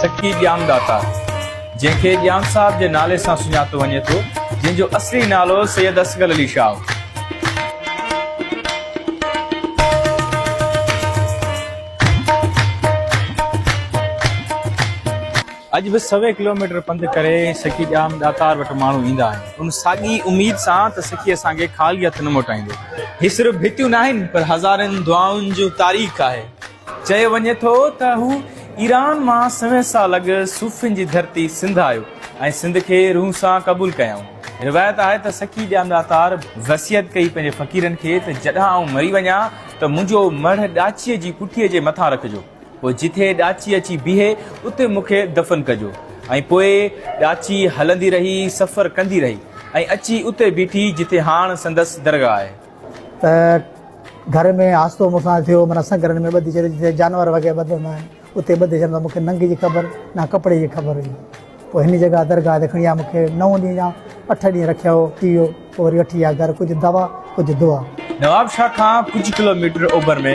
سخي ڄام ڏاتار، جنهن کي ڄام صاحب جي نالي سان سڃاتو وڃي ٿو، جنهن جو اصلي نالو سيد اصغر علي شاهه هو. اڄ به سوين ڪلوميٽر پنڌ ڪري سخي ڄام ڏاتار وٽ ماڻهو ايندا آهن، ان ساڳي اميد سان ته سخي اسان کي خالي هٿ نه موٽائيندو. هي صرف ڀتيون ناهن پر هزارين دعائن جون تاريخ آهي. چيو وڃي ٿو ته هو ايران مان سوين سال اڳ صوفين جي ڌرتي سنڌ آيو ۽ سنڌ کي روح سان قبول ڪيائون. روايت آهي ته سخي ڄام ڏاتار وصيت ڪئي پنهنجي فقيرن کي ته جڏهن آئون مري وڃان ته منهنجو مڙهه ڏاچيء جي پٺيء جي مٿان رکجو. پوء جٿي ڏاچي اچي بيهي اتي مون کي دفن ڪجو. ۽ پوء ڏاچي هلندي رهي، سفر ڪندي رهي ۽ اچي اتي بيٺي جتي هاڻ سندس درگاهه آهي. ته گهر ۾ حادثو مون سان ٿيو، معنيٰ سنگهرن ۾ ٻڌي ڇڏيو جتي جانور وغيره ٻڌندا آهن اتي ٻڌي ڇڏيو ته مون کي ننگ جي خبر نه ڪپڙي جي خبر هئي. پوء هن جڳهه درگاهه تي کڻي آيا مون کي نو ڏينهن يا اٺ ڏينهن رکيو ٿي ويو پوء وري وٺي آيا گهر ڪجهه دوا ڪجهه دعا. نوابشاهه کان ڪجهه ڪلوميٽر اوڀر ۾